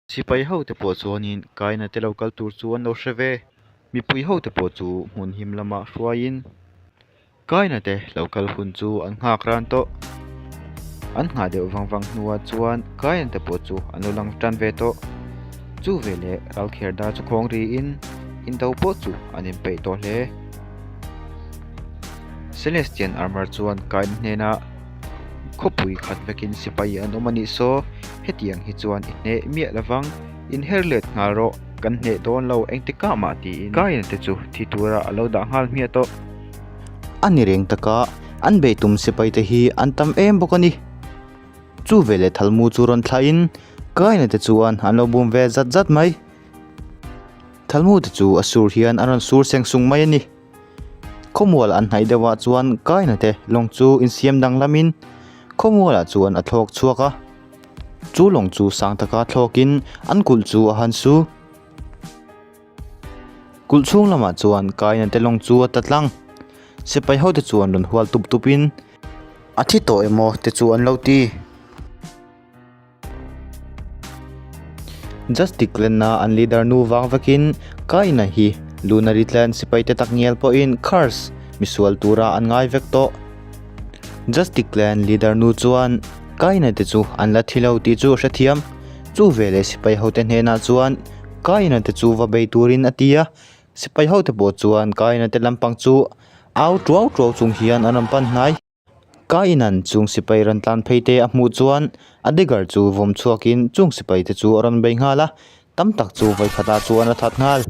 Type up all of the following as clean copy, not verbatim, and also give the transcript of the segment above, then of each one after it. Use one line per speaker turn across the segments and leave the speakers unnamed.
Sipai hote pawh chuanin Kaina te lo kal tur chu an lo hre ve. Mipui hote pawh chu hmun him lamah hruaiin Kaina te lo kal hun chu an nghak ran tawh. An nghah deuh vang vang hnuah chuan Kaina te pawh chu an lo lang tan ve tawh. Chu veleh Ralkherda chu khawng riin indo pawh chu an inpeih tawh hle. Celestian Armor chuan Kaina hnenah. Khawpui khat vekin sipai an awm a nih saw, hetiang hi chuan i hneh miah lovang, inher let nghal rawh, kan hneh dawn lo engtikah mah tiin Kaina te chu thi tura a lo dah nghal hmiah tawh.
A ni reng taka an beih tum sipai te hi an tam em bawk a ni. Chu veleh Thalmu chu rawn thlahin Kaina te chuan an lo bum ve zat zat mai. Thalmu te chu a sur hian an rawn sur seng sung mai a ni. Khawmual an hnaih deuhah chuan Kaina te lawng chu insiam danglamin khawmualah chuan a thlawk chhuak a. Chu lawng chu sang taka thlawkin an kulh chu a han su. Kulh chhung lamah chuan Kaina te lawng chu a ta tlang. Sipai hote chuan rawn hual tup tupin a thi tawh emaw te chu an lo ti. Justice Glenn-a an leader nu vang vekin Kaina hi Lunary Clan sipaite takngial pawhin curse misual tura an ngai vek tawh. Justice Clan leader nu chuan Kaina te chu an la thi lo tih chu a hrethiam. Chu veleh sipai hote hnenah chuan Kaina te chu va bei turin a ti a, sipai hote pawh chuan Kaina te lampang chu au tuau tuau chung hian an rawn pan hnai. Kainan chung sipai rawn tlan phei te a hmuh chuan a dagger chu vawm chhuakin chung sipai te chu a rawn bei nghal a, tam tak chu vawikhatah chuan a that nghal.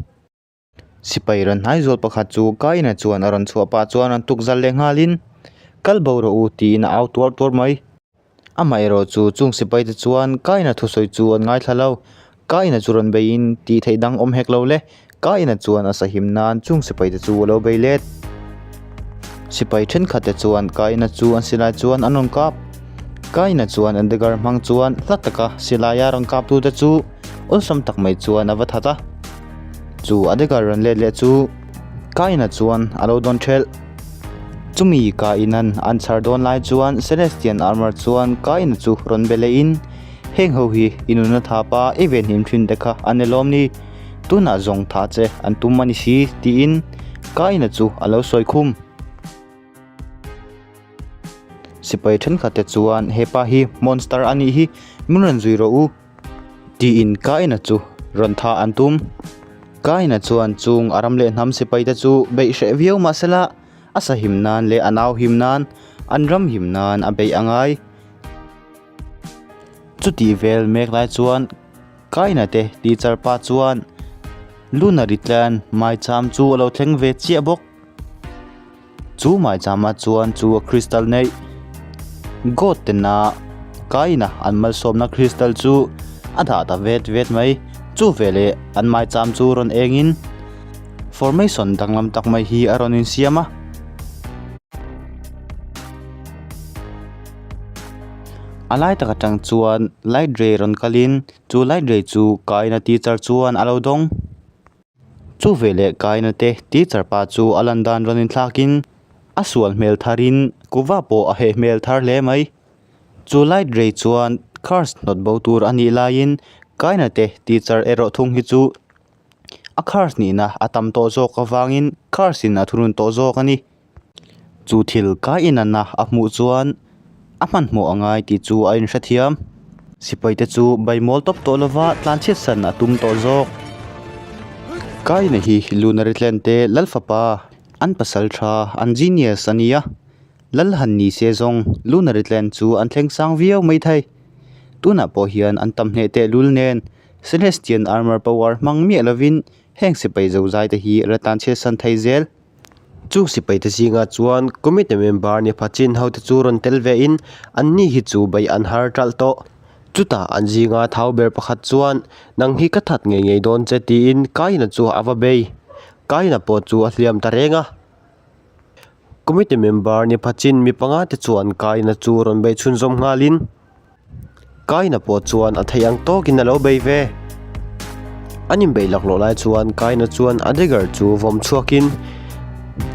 Sipai rawn hnai zual pakhat chu Kaina chuan a rawn chhuah pah chuan rawn tuk zal leh nghalin, Kal bo rawh u tiin a au tuar tuar mai. Amaherawh chu chung sipai te chuan Kaina thusawi chu an ngaithla lo. Kaina chu rawn beiin tih theih dang awm hek lo le. Kaina chuan a sahim nan chung sipai te chu a lo bei let. Sipai thenkhat te chuan Kaina chu an silai chuan an rawn kap. Kaina chuan an dagger hmang chuan hla taka silaia rawn kap tu te chu awlsam tak mai chuan a va that a. Chu a dagger rawn let leh chu Kaina chuan a lo dawn thelh. Chumi Kaina'n an chhar dawn lai chuan Celestian Armor chuan Kaina chu rawn be lehin, Heng ho hi i nuna thapa i venhim thin te kha a ni lawm ni? Tunah zawng tha che an tum a ni si, tiin Kaina chu a lo sawi khum. Sipai thenkhat te chuan hepa hi monster a nih hi, min rawn zui rawh u, tiin Kaina chu rawn tha an tum. Kaina chuan chung a ram leh hnam sipai te chu beih hreh viau mahsela a sahim nan leh a nau him nan, an ram him nan a beih a ngai. Chutih vel mek lai chuan Kaina te teacher pa chuan Lunari tlan maicham chu a lo thleng ve chiah bawk. Chu maichama chuan chu a crystal neih God tena Kaina an malsawmna crystal chu a dah ta vet vet mai. Chu veleh an maicham chu rawn engin formation danglam tak mai hi a rawn insiam a. A lai tak atang chuan light ray rawn kalin chu light ray chu kaina teacher chuan a lo dawng. Chu veleh kaina te teacher pa chu a lan dan rawn inthlakin a sual hmel tharin kuva pawh a heh hmel thar hle mai. Chu light ray chuan curse hnawt bo tur a nih laiin kaina te teacher erawh thung hi chu a curse nihna a tam tawh zawk avangin curse in a thunun tawh zawk a ni. Chu thil ka inanna a hmuh chuan a hmanhmawh a ngai tih chu a inhrethiam. Sipaite chu bai mawl tawp tawh lova tlanchhiat san a tum tawh zawk. Kaina hi Lunary Clan te Lal fapa, an pasal tha, an genius a ni a. Lal han ni se zawng Lunary Clan chu an thleng sang viau mai thei. Tunah pawh hian an tam hneh tehlul nen Celestian Armor power hmang miah lovin heng sipai zozai te hi la tlanchhiat san thei zel.
Chu sipaite zingah chuan committee member ni pha chin hote chu rawn tel ve in an ni hi chu beih an har ṭalh tawh. Chutah an zinga thau ber pakhat chuan nang hi ka that ngei ngei dawn che tiin Kaina chu a va bei. Kaina pawh chu a hliam ta reng a. Committee member ni pha chin mi panga te chuan Kaina chu rawn bei chhunzawm nghalin. Kaina pawh chuan a theih ang tawkin a lo bei ve. An inbeih laklawh lai chuan Kaina chuan a dagger chu vawm chhuakin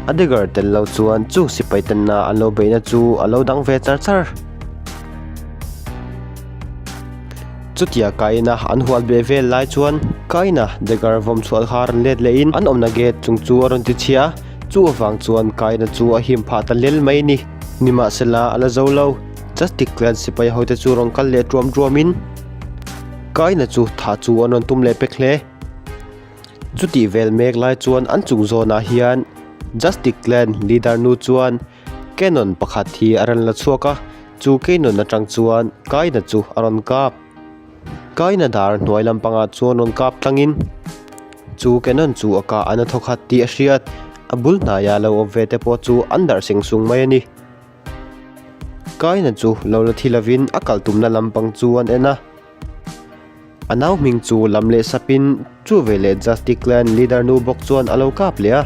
a dagger tel lo chuan chung sipai tenna an lo beihna chu a lo dang ve char char. Chutia Kaina an hual beh vel lai chuan Kaina dagger vawm chhuah kha rawn let lehin an awmna gate chung chu a rawn ti chhia a, chu avang chuan Kaina chu a him phah ta lel mai a ni. Nimahsela a la zo lo, Justice Clan sipai hote chu rawn kal leh tuam tuamin Kaina chu thah chu an rawn tum leh pek hle. Chutih vel mek lai chuan an chung zawnah hian Justice Clan leader nu chuan Cannon pakhat hi a rawn la chhuak a, chu cannon atang chuan Kaina chu a rawn kap. Kaina dar hnuai lampangah chuan rawn kap tlangin chu cannon chu a kah an a thawkhat tih a hriat. A bul hnaia lo awm ve te pawh chu an darh seng sung mai a ni. Kaina chu lo la thi lovin a kal tumna lampang chu an en a. A nau hming chu lam leh sapin chu veleh Justice Clan leader nu bawk chuan a lo kap leh a.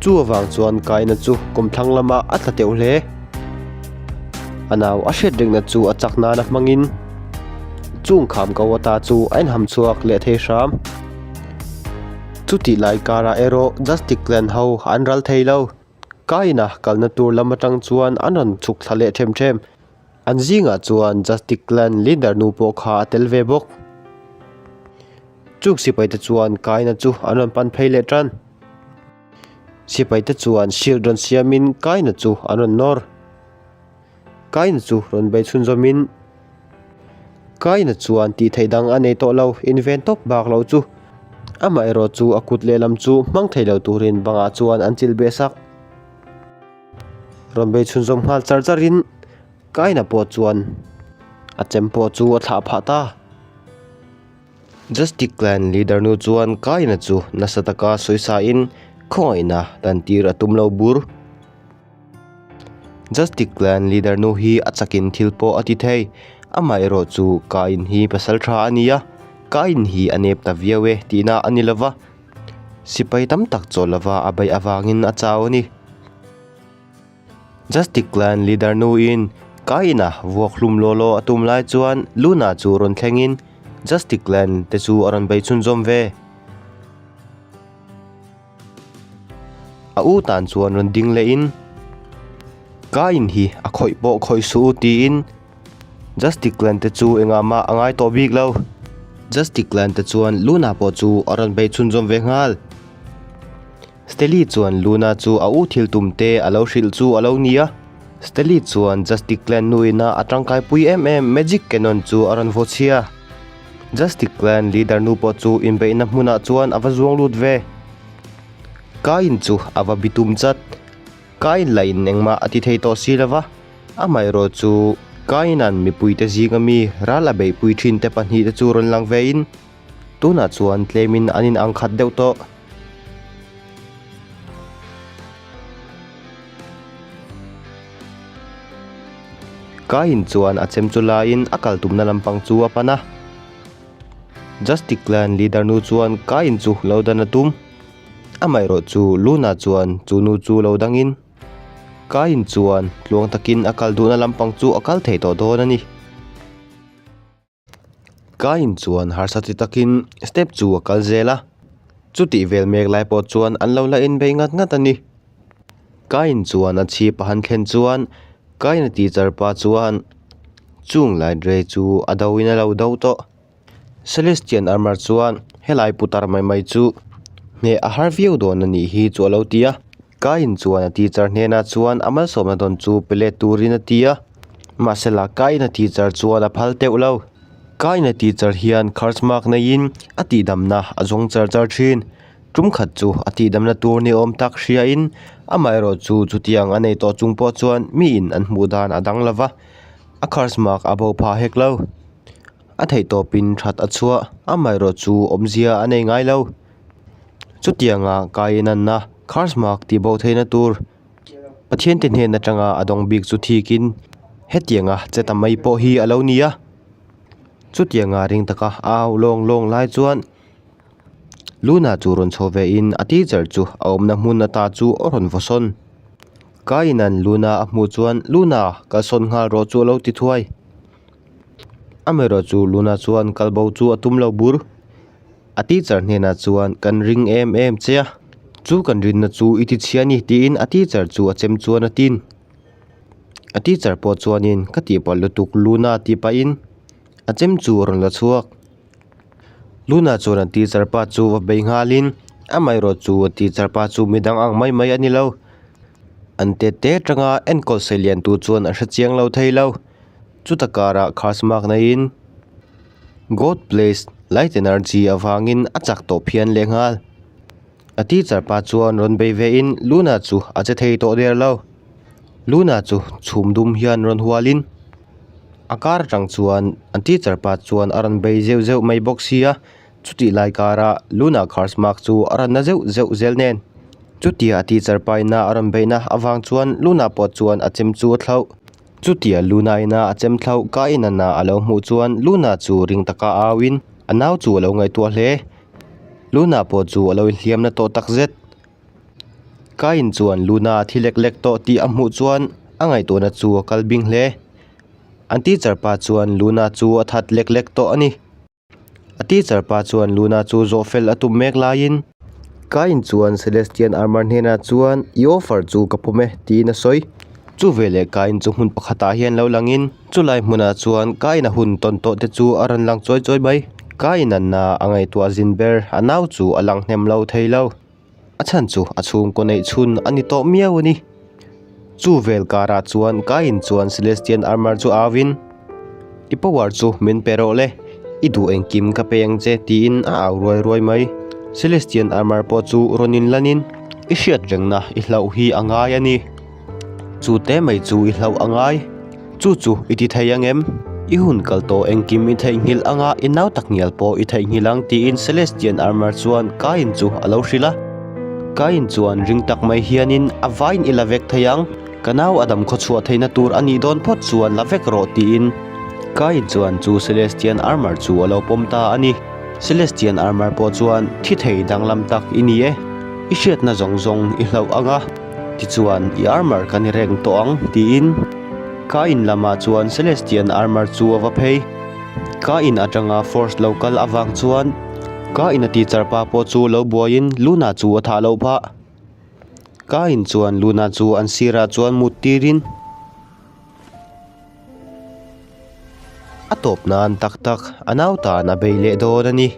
Chu avang chuan Kaina chu kawmthlang lamah a tla teuh hle. A nau a hriat rengna chu a chak nana hmangin chung kham ko ata chu a inham chhuak leh thei hram. Chutih lai karah erawh Justice Clan ho an ral thei lo. Kaina kalna tur lam atang chuan an rawn chhuk thla leh them them. An zingah chuan Justice Clan leader nu pawh kha a tel ve bawk. Chung sipaite chuan Kaina chu an rawn pan phei leh tan. Sipaite chuan shield rawn siamin Kaina chu an rawn nawr. Kaina chu rawn bei chhunzawmin Kaina chuan tih theih dang a nei tawh lo, inven tawp bak lo chu. Amaherawh chu a kut lehlam chu hmang thei lo turin bangah chuan an chilh beh sak. Rawn bei chhunzawm nghal char char in Kaina pawh chuan a chem pawh chu a thlah phah ta. Justice Clan leader nu chuan Kaina chu nasa taka sawisa in khawngaihna dan tir a tum lo bur. Justice Clan leader nu hi a chakin thil pawh a ti thei. Amaherawh chu Kain hi pasal tha a ni a, Kain hi a nep ta viau e tihna a ni lova. Sipai tam tak chawl lova a beih avangin a chau a ni. Justice Clan leader nuin Kaina vuak hlum law law a tum lai chuan Luna chu rawn thlengin Justice Clan te chu a rawn bei chhunzawm ve. A u tan chuan rawn ding lehin Kain hi a khawih pawh khawih suh u tiin Justice Clan te chu engah mah a ngai tawh bik lo. Justice Clan te chuan Luna pawh chu a rawn bei chhunzawm ve nghal. Stelly chuan Luna chu a u thil tum te a lo hrilh chu a lo ni a. Stelly chuan Justice Clan nuina a tangkaipui em em Magic Cannon chu a rawn vaw chhia. Justice Clan leader nu pawh chu inbeihna hmunah chuan a va zuang lut ve. Kain chu a va bitum chat. Kain lahin engmah a ti thei tawh si lo va, amaherawh chu Kaina'n mipuite zinga mi ral a beihpui thinte pahnihte chu rawn lang vein tunah chuan tlemin an inang khat deuh tawh. Kain chuan a chem chu laiin a kal tumna lampang chu a pan a. Justice Clan leader nu chuan Kain chu lo dan a tum. Amaherawh chu Luna chuan chu nu chu lo dangin Kain chuan tluang takin a kal duhna lampang chu a kal thei tawh dawn a ni. Kain chuan harsa ti takin step chu a kal zel a, chutih vel mek lai pawh chuan an lo la inbei ngat ngat a ni. Kain chuan a chhip a han thlen chuan Kaina teacher pa chuan chung light ray chu a do in a lo do tawh. Celestian Armor chuan helai putar mai mai chu hneh a har viau dawn a nih hi chu a lo ti a. Kain chuan a teacher hnenah chuan a malsawmna dawn chu pe let turin a ti a. Mahsela Kain a teacher chuan a phal teuh lo. Kain a teacher hian curse mark neiin a tihdamna a zawng char char thin. Tum khat chu a tihdamna tur ni awm tak hriain amaherawh chu chutiang a nei tawh chung pawh chuan miin an hmuh dan a dang lova, a curse mark a bo phah hek lo. A theihtawpin that a chhuah, amaherawh chu awmzia a nei ngai lo. Chutianga kai inanna curse mark tih bo theihna tur Pathiante hnen atanga a dawng bik chu thikin hetianga che ta mai pawh hi a lo ni a. Chutianga ring taka a au lawng lawng lai chuan Luna chu rawn chho ve in a teacher chu a awmna hmun ata chu a rawn vaw sawn. Kainan Luna a hmuh chuan Luna kal sawn nghal rawh chu a lo ti thuai. Amaherawh chu Luna chuan kal bo chu a tum lo bur. A teacher hnenah chuan kan ring em em che a, chu kan rinna chu i ti chhia a ni tiin a teacher chu a chem chuan a tin. A teacher pawh chuanin ka tihpalh lutuk Luna tih pahin. A chem chu a rawn la chhuak. Luna chuan a teacher pa chu va bei nghalin amaherawh chu a teacher pa chu midang ang mai mai a ni lo. An tet te atanga enkawl sei lian tu chuan a hre chiang lo thei lo. Chuta karah curse mark neiin God bless light energy avangin a chak tawh phian lehnghal. A teacher pa chuan rawn bei ve in Luna chu a che thei tawh der lo. Luna chu chhum dum hian rawn hual in a kar atang chuan an teacher pa chuan a rawn bei zeuh zeuh mai bawk sia, chutih lai karah Luna curse mark chu a rawn na zeuh zeuh zel nen. Chutia a teacher pa ina a rawn beihna avang chuan Luna pawh chuan a chem chu a thlauh. Chutia Luna ina a chem thlauh ka inana a lo hmuh chuan Luna chu ring taka au in a nau chu a lo ngaihtuah hle. Luna pawh chu a lo inhliam na tawh tak zet. Kain chuan Luna a thi lek lek tawh tih a hmuh chuan a ngaihtuahna chu a kal bing hle. An teacher pa chuan Luna chu a that lek lek tawh a ni. A teacher pa chuan Luna chu zawh fel a tum mek laiin Kain chuan Celestian Armor hnenah chuan i offer chu ka pawm e tiin a sawi. Chu veleh Kain chu hmun pakhatah hian lo langin chulai hmunah chuan Kain a hun tawn tawh te chu a rawn lang chawi chawi mai. Kain anna a ngaihtuah zin ber a nau chu a lang hnem lo thei lo. A chhan chu a chhungkaw neih chhun a ni tawh miau a ni. Chu vel karah chuan Kain chuan Celestian Armor chu au in, I power chu min pe rawh le, i duh engkim ka pe ang che tiin a au ruai ruai mai. Celestian Armor pawh chu rawn in lan in, I hriat rengna i hlauh hi a ngai a ni. Chu te mai chu i hlauh a ngai. Chu chu i ti thei ang em? I hun kal tawh engkim i theihnghilh anga i nau tak ngial pawh i theihnghilh ang tiin Celestian Armor chuan Kain chu a lo hrilh a. Kain chuan ring tak mai hianin a vaiin i la vek thei ang, ka nau a dam khawchhuah theihna tur a nih dawn phawt chuan la vek rawh tiin Kain chuan chu Celestian Armor chu a lo pawm ta a ni. Celestian Armor pawh chuan thi thei danglam tak i ni e, i hriatna zawng zawng i hlauh anga. Tichuan, i armor ka ni reng tawh ang, tiin ka in lamah chuan Celestian armor chu a va phei. Ka in atanga force lo kal avang chuan ka ina teacher pa pawh chu lo buaiin Luna chu a thah loh phah. Ka in chuan Luna chu an sirah chuan mut tirin. A tawp nan tak tak a nau tan a bei leh dawn a ni.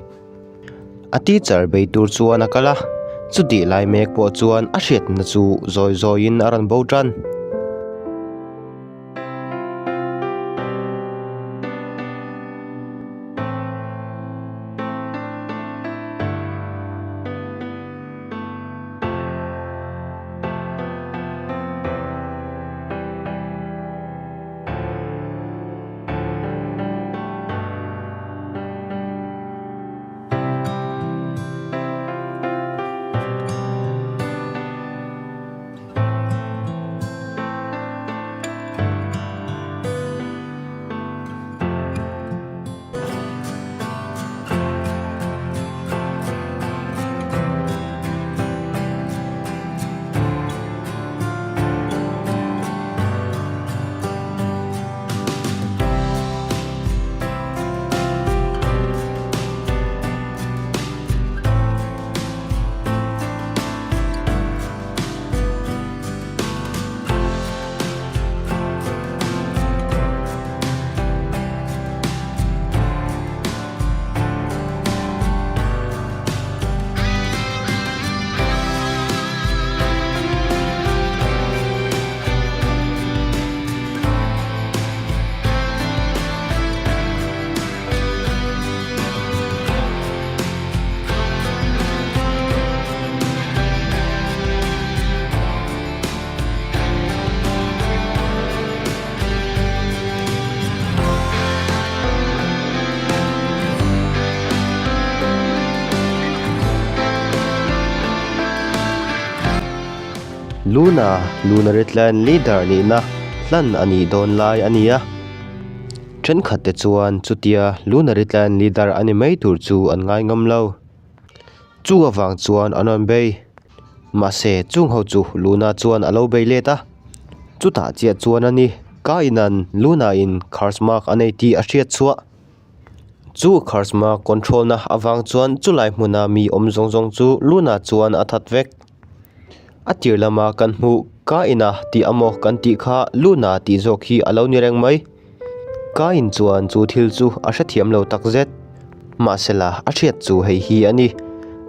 A teacher bei tur chuan a kal a, chutih lai mek pawh chuan a hriatna chu zawi zawiin a rawn bo tan. Luna, Luna Ritland leader nihna hlan a nih dawn lai a ni a. Thenkhat te chuan chutia Luna Ritland leader a ni mai tur chu an ngai ngam lo. Chu avang chuan an rawn bei. Mahse chung ho chu Luna chuan a lo bei let a. Chutah chiah chuan a ni, ka inan Luna in curse mark a nei tih a hriat chhuah. Chu curse mark control na avang chuan chulai hmuna mi awm zawng zawng chu Luna chuan a that vek. A tir lama kan hmuh ka ina tih amaw kan tih kha Luna tih zawk hi a lo ni reng mai. Kain chuan chu thil chu a hrethiam lo takzet. Mahsela a hriat chu hei hi a ni,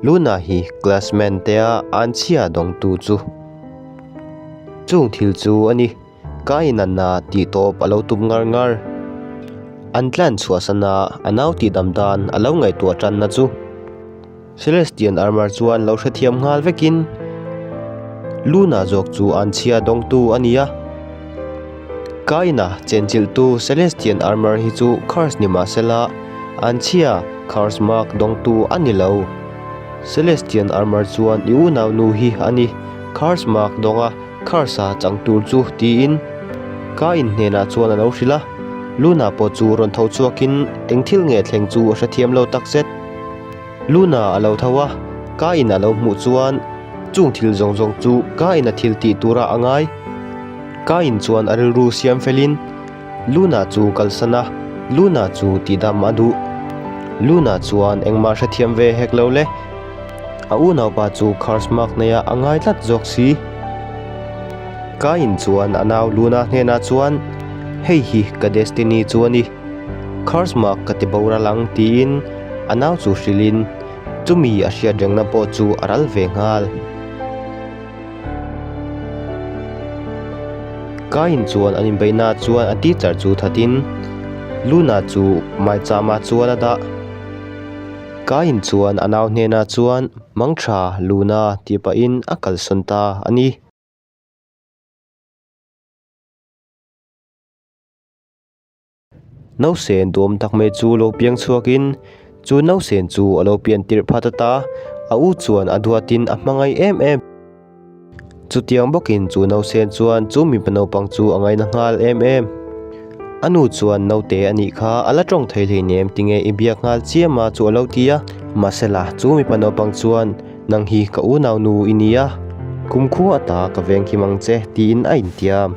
Luna hi classman tea anchhia dawngtu chu. Chung thil chu a ni, Kain a na tih tawp a lo tum ngar ngar. An tlan chhuahsan a, a nau tihdam dan a lo ngaihtuah tanna chu. Celestian Armor chuan lo hrethiam nghal vekin Luna zawk chu anchhia dawngtu a ni a. Kaina chenchilhtu Celestian Armor hi chu curse ni mah sela anchhia curse mark dawngtu a ni lo. Celestian Armor chuan i unaunu hi a ni curse mark dawnga curse-a chang tur chu tiin Kain hnenah chuan a lo hrilh a. Luna pawh chu rawn tho chhuakin eng thil nge thleng chu a hrethiam lo takzet. Luna a lo tho a, ka in a lo hmuh chuan chung thil zawng zawng chu ka in a thil tih tura a ngai. Ka in chuan a rilru siam felin Luna chu kalsan a, Luna chu tihdam a duh. Luna chuan engmah hrethiam ve hek lo le. A unaupa chu curse mark neia a ngai tlat zawk si. Ka in chuan a nau Luna hnenah chuan, Hei hi ka destiny chu a ni. Curse mark ka ti boral ang tiin a nau chu hrilhin chumi a hriat rengna pawh chu a ral ve nghal. Kain chuan an inbeihna chuan a teacher chu thatin Luna chu maichama chuan a dah. Kain chuan a nau hnenah chuan Mangtha Luna tih pahin a kalsawn ta a ni. Nausen duam tak mai chu lo piang chhuakin chu nausen chu a lo pian tirh phat ata a u chuan a duatin a hmangaih em em. Chutiang bawkin chu nausen chuan chu mipa naupang chu a ngaina nghal em em. A nu chuan naute a nih kha a la tawng thei hleinem tinge i biak nghal chiam a chu a lo ti a. Mahsela chu mipa naupang chuan nang hi ka unau nu i nia, kumkhua ata ka venghim ang che tiin a intiam.